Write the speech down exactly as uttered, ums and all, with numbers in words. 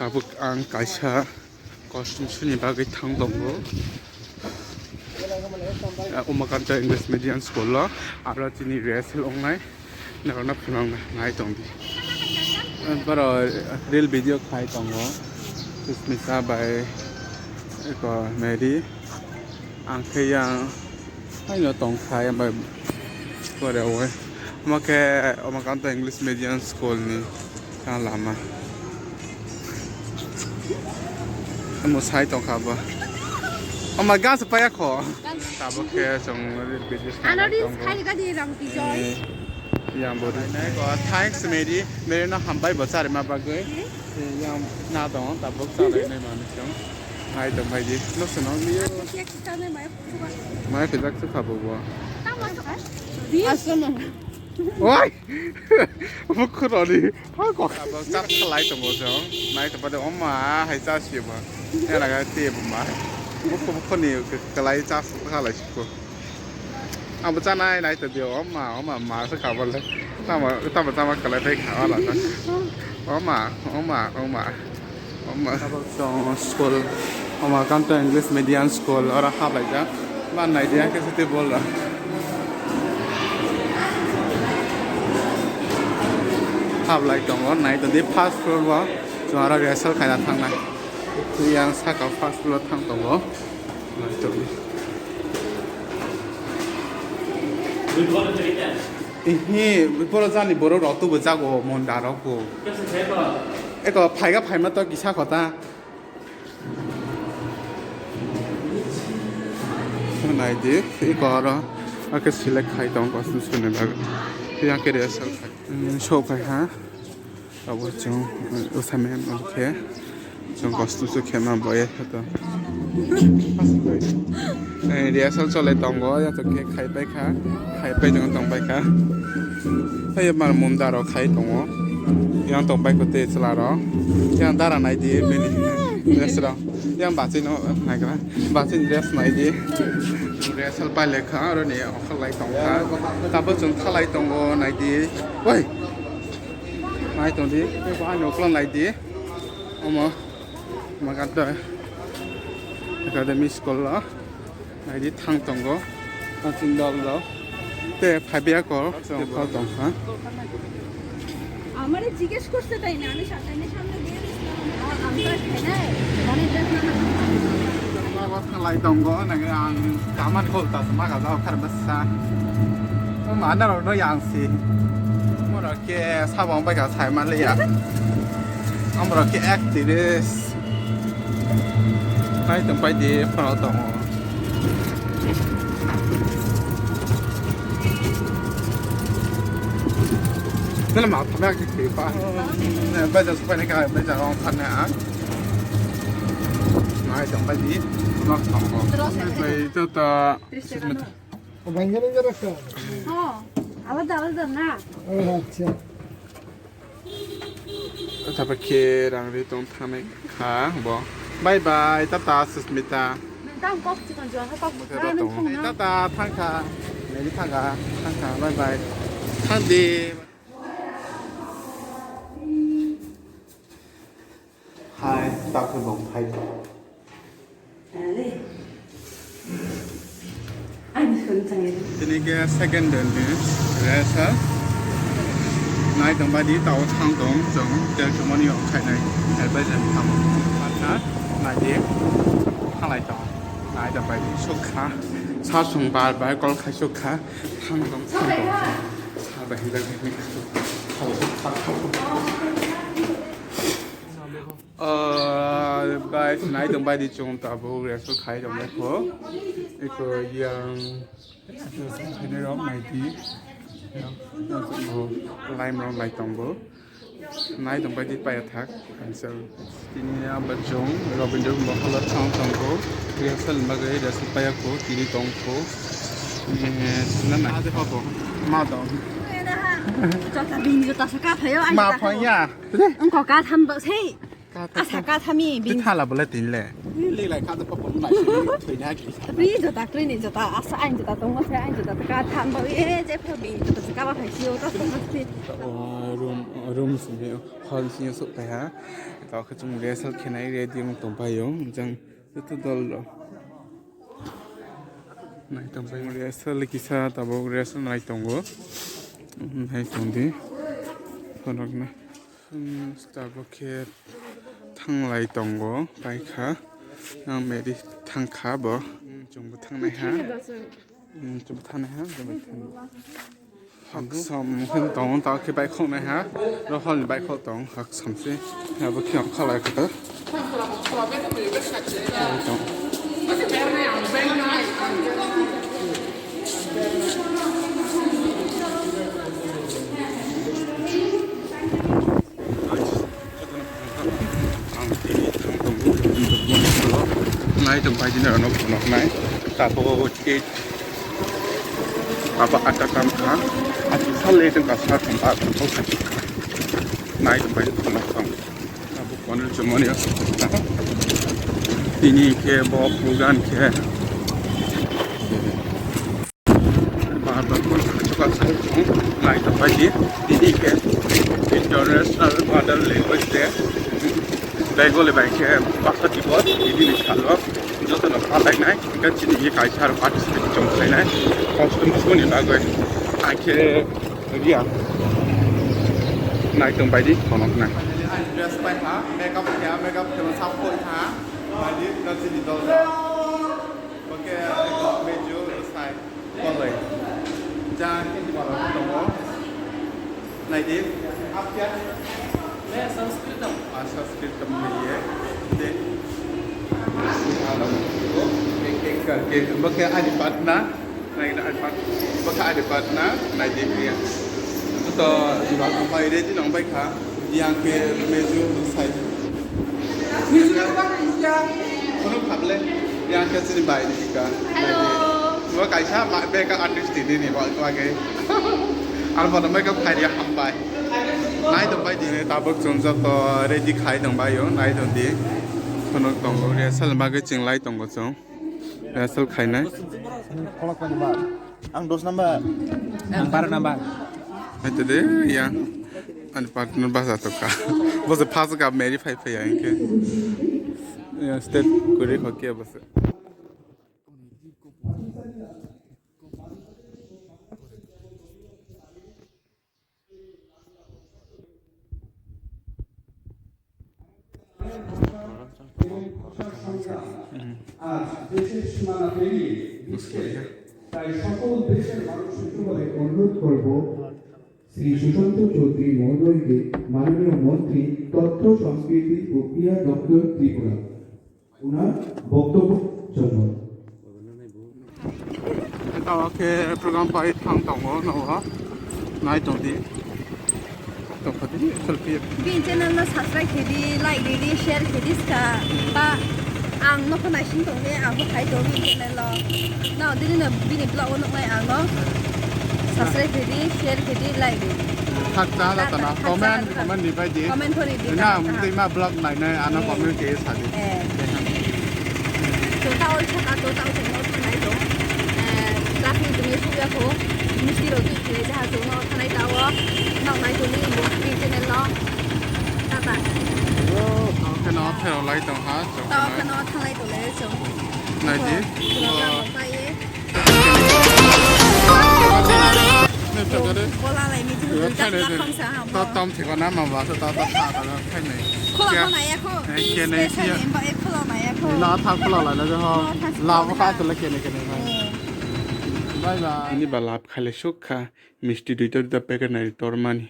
Tabuk ang kaisa costume suni bagwi thang tongo. Ah, Umakanta English Medium School o, aro chini rehearsal wngnai, norokno phunukna nai tongdi. Boro reel video khai tongo, Susmita bai eko Mary. Ang khe yang haino tongkha, yang bai pore o. Omo khe Umakanta English Medium School ni lama. Omo sai tongkha bo. Omo gas paya kho. Tabuk khe chwng video Ano sanai reels tongo. Khai ga di rang ti joy. Eh, yang bo ri. Thanks Mary, Mary no hambai bo charima bagwi. Eh, yang na tongo, tabuk chalai nai mani chwng. Hai tong bai di. No se no liyo. Cake chanai mai. Mai khe jak se khabo bo. Tamo to. Asama. Oi! Bukhuroni. Ha ko. Abo chak khalai tongo jong. Nai to pade oma hai cha si ba. Ena ga te bo ma. Bukhu bukhu ni kalai cha khalai si ko. Abo cha nai nai to dio oma oma ma sa khabale. Tama tama tama kalai pai kha ala ta. Oma oma oma. Omo. Tabuk chwng school, Umakanta English Medium School, oro haplaijak. Ma naidi, ang khe sitwi bol rok. Haplai tongo, nai tongdi first floor o, chwng aro rehearsal khaina thangnai. Yang saka first floor thang tongo. Nai tongdi. Ihi, boro jani borok rok tubu jago monda rok bo. Eko phaiga phaima to kisa khota. Naidi, eko oro, ake select khai tong kosong suni bagwi. Yang kere asal khai. Hmm, show khai ha. Abo chwng, uh, usa mem, okay. Chwng costume su khema boya khato. Eh, rehearsal cholai tongo, ya to khe khai pai kha, khai pai tongo tong pai kha. Hai mar mum daro khai tongo. Yang tong pai ko te chwla ro. Yang dara nai di bini dress ro. Yang bachwi no nai gra. Bachwi dress nai di. Rehearsal pai le kha, aro ni okhor lai tong kha. Tabo chwng thalai tongo nai di. Oi. Nai tong di, ani uklang lai di. Omo, Umakanta Academy School o. Nai di thang tongo. Thang ching dol dol. Te phaibiya ko, chwng phal tong kha. আমারে জিজ্ঞেস করছে তাই না, আমি সাতাইনের সামনে দিয়ে দিয়েছিলাম, আমার আনসার খাই নাই, মানে এটা না। Thanglai tongo, nang ang kaman hol ta sma ka jao khar basa. Mana ro no yang si. Mora ke sabong bai ka sai ma le ya. Amra ke actress. Hai tong pai di phano tongo. Nila ma phamya ke ke pa. Ne, bai da supai ne ka, bai da rong phan ne a. Nai tong bai di. Nok tong ko. Bai to ta. Bai ne ne rakha. Oh, আলাদা আলাদা না। Oh, আচ্ছা। Tapa khe rang ri tong thanai kha bo. Bye bye, tata Susmita. Nang tang kok chikon jo ha kok. Tata thang kha. Nai thang kha, thang kha. Bye bye. Thang di. Hai, tak bong hai. Tini ke second day ni rehearsal. Nai tong bai di tao thang tong chong tel chong mani ok khai nai. Hai bai jan thang. Patna nai di. Halai tong. Nai tong bai di sukha. Sa sung bar bai kol khai sukha. Thang tong thang tong. Sa bai hin bai hin. Thang tong thang tong. Ah, guys, nai tong bai di chong tabuk rehearsal khai tong bai kho. Eko yang, eko sini rok nai di. Yang, oh, lai mrok lai tong bo. Nai tong bai di paya thak. Cancel. Tini ya bachong Rabindra Mohal thang tong kho. Rehearsal bagwi rehearsal paya kho. Tini tong kho. Eh, sina nai. Ade kho bo. Ma dong. Jota bini jota saka phayo. Ma phanya. Engko ka tham ba sei. Asa ka thami bin. Thala bole tin le. Lelai kha to papa nai thoi na ki. Pri jota, pri ni jota, asa ain jota tong se ain jota ka tham ba e je pho bin jota ka ba hai si o ta tong se. O room, room simi hall simi sok pai ha. To khe chung rehearsal khenai ready wng tong pai o jang joto dol rok. Nai tong pai rehearsal kisa tabuk rehearsal nai tongo. Nai tong di. Khoroknwi. Hmm, tabuk khe thanglai tongo, paikha. Ang meri thangkha bo. Hmm, chwngbo thangnai ha. Hmm, chwngbo thangnai ha, chwngbo thangnai. Haksom hwn tongo, ta khe baikhoknai ha. Rohorni baikhok tong, haksom se. Abo khe ang khalai kha. Nai tong pai jini rok phunuknai. Tabuk eight. Tabuk atta tam kha. Ati sal eight wngkha, sal thum ba. Nai tong pai phunuk tong. Abo konel chumoni aswk. Tini khe bo program khe. Bar bar phone chukal sai nai tong bai di. Tini khe International Mother Language Day. Bengali bai khe bhasha dibosh, tini ni salo jotono palainai. Hingke chini ye kaisa participate chong khlainai. Costume songni bagwi. Ai khe Riya. Nai tong bai di, khonok nai. Dress pai ha, makeup khe, makeup khe, sap koi ha. Bai di, na chini dol. Oke, meju, sai, koloi. Jan, hindi malam tongo. Nai di. Aap kya hai? Main Sanskritam. Ah, Sanskritam nahi hai. Dek. Ek ek karke. Oke, ani patna. Nai na alpat, baka ada patna, nai di dia. Itu to di bawah sampai dia di nong baik ha. Yang ke meju sai. Meju apa meja? Kono khable. Yang ke sini baik di ka. Hello. Gua kaisa ma beka artist ini nih, bawa gua ke. Alpa namai ka khai dia hambai. Nai dong bai di ne tabuk chungjak to ready khai dong bai yo, nai dong di. Kono tong rehearsal ma ke ching lai tong go chung. Rehearsal khainai. Ang dos number. Ang bar number. Haite de ya. Ani partner basa to ka. Bose phas ka meri phai phai ya inke. Ya state kuri hoki bose. আজ দেশের সীমানা পেরিয়ে বিশ্বে তাই সকল দেশের মানুষ সূক্ষ্মভাবে অনুরোধ করব, শ্রী সুশান্ত চৌধুরী মহোদয়কে, মাননীয় মন্ত্রী তথ্য সংস্কৃতি ও ক্রীড়া দপ্তর ত্রিপুরা, ওনার বক্তব্য জন্য। Tawa khe program pai thang tongo, no, nai tong di. Tong kha di, selfie. Bini channel no subscribe khe di, like di, di, share khe di ska. Ba ang no kho naising tong di, ang bo khai tong bini channel o. No, dini no bini vlog o nuknai ang no. Subscribe khe di, share khe di, like di. Thak cha la tana. Comment, comment ni bai di. Comment khe di. Na, mung tei ma vlog nai nai, ano comment khe sa di. Eh. Chwng ta oi saka to ta oi saka no thanai to. Eh, ta phi tumi suya ko. Misti rok twi khe jaha chwng no thanai ta o. Nok nai to ni bo ni channel no. Tata. Tao khe no thero lai tong ha. Ta o khe no thanai to le chwng. Nai di. Chwng no thanai ye. Bola lai ni jing jing jak jak kham sa ha bo. Tam thik na ma ba ta ta ta ta ta khai nai. Khola khola ya kho. Kene special ya. Em ba ek khola na ya kho. Na tha khola lai na ho. La ba ka to le kene kene. Bye bye. Ni ba lap khale suk kha. Misti duita duita packet nai tor mani.